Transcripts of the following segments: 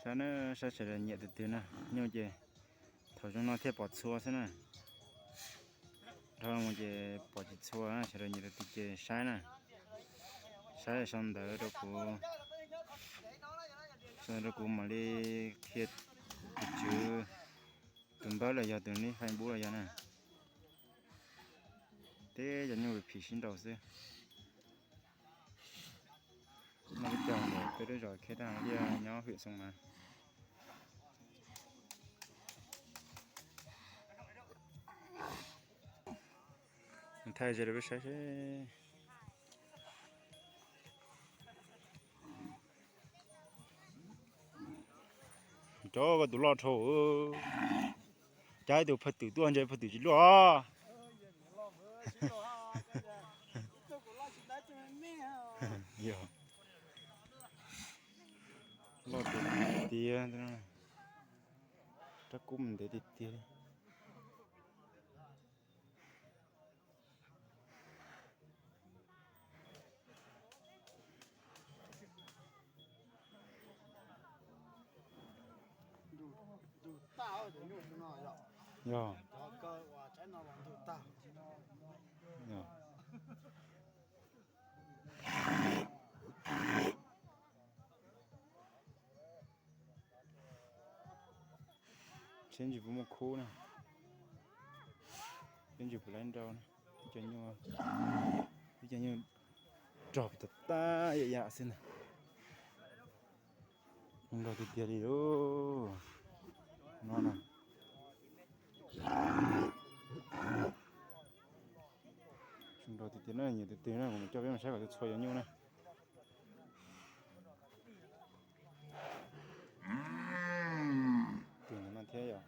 Saib na, saib sawv daws nyiam tus twg na, nyuj ces thaum zoo no thiaj pom txhua xwb na. Dhau los ces pom tsis txhua, sawv daws nyiam tus twg ces saib na. Saib sau ntawv rau kuv, sau ntawv rau kuv mam li qhia tus tswv tus npawb los yog tus nick Facebook los yog na. Teb cov nyuj phim sib nraus xwb. Noj peb caug ntawm peb lub zos Khej Daj Liaj nyob hwm Xoo Mas. Thaij ze rau peb saib seb. Cov koj tus loj dhau, cab ib tug phaj twm tuaj ntshe phaj twm tsis luaj. Loj tiag tiag, rab kub ntev tiag tiag li. Yog. Yog. Seb ntsis puas muaj khub na, seb ntsis puas laib nrau na. Ib co nyuj, ib co nyuj rog tas tas yam yam xwb ntag. Zoo nraug tiag tiag li lauj. No na. Zoo nraug tiag tiag na, nyiam tus twg na kuv mam coj peb mus saib kom txhua cov nyuj na. Tus ntawm no thiab yom.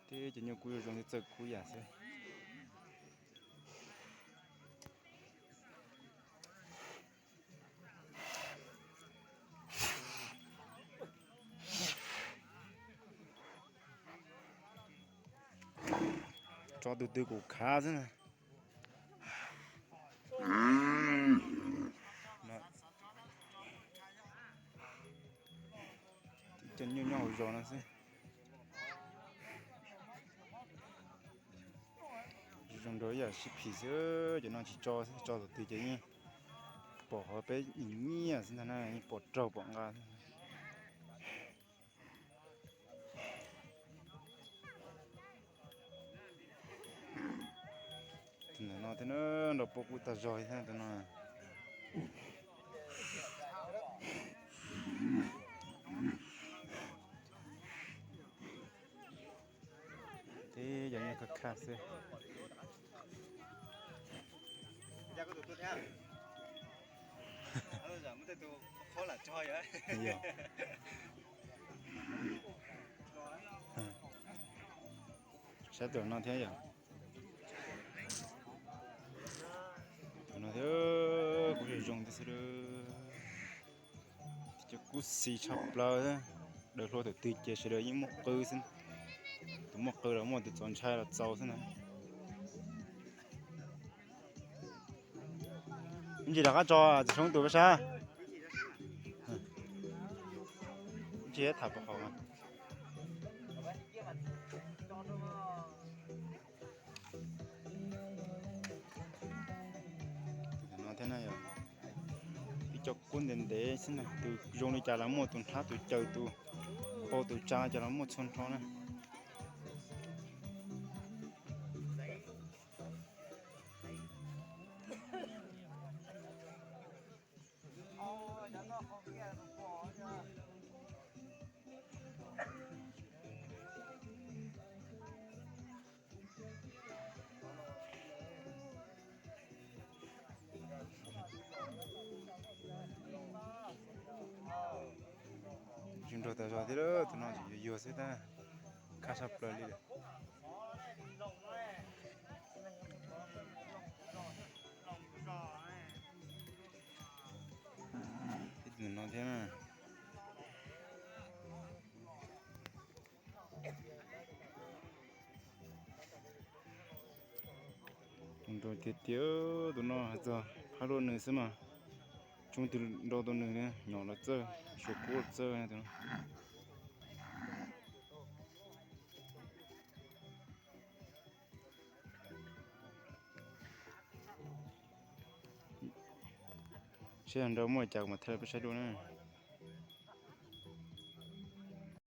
Tib cov nyuj kub zoo zoo thiab txawj kub yam xwb. Tso tus twg kuv khav xwb na. Cov nyuj nyob hauv zos no xwb. Zoo nraug ib yam sib phim xwb, cov no tsis tso xwb, tso tus twg ces yeej pom qhov peb nyiam xwb ntag na, yeej pom raug pom nqa xwb. Tus ntawm no thiab na, nrog peb kub tag zog thiab tus no. Tib cov nyuj khaj khaj xwb. Saib tus no thiab yom. Tus no thiab, kub zoo zoo thiab xwb. Cov kub xis tshaj plaws, daws hlua tus twg ces sawv daws yeej muaj qw xwb. Tus muaj qw los muaj, tus txaus ntshai los txaus xwb na. Ntsis rov qab tso txiv Soob tus peb sab. Ntsis tham pov qhov. Tus no thiab na yom, ib co kub ntev ntev xwb na, tus zoo li cas los muaj, tus nrhab tus caws tus pau tus tsa cas los muaj txhua nrho na. Zoo nraug tas zog thiab, tus no tseem yuag yuag xwb tab, khaj sab plaws li lawm. Ib tus no thiab na. Nrau tiag tiag, tus no hais txog phab luaj nws xwb mas, coob twg nrau tau nws li, nyom los txawj, suav kub los txawj tus no. Seb nrau muaj cas kuv mam thaij peb saib dua na.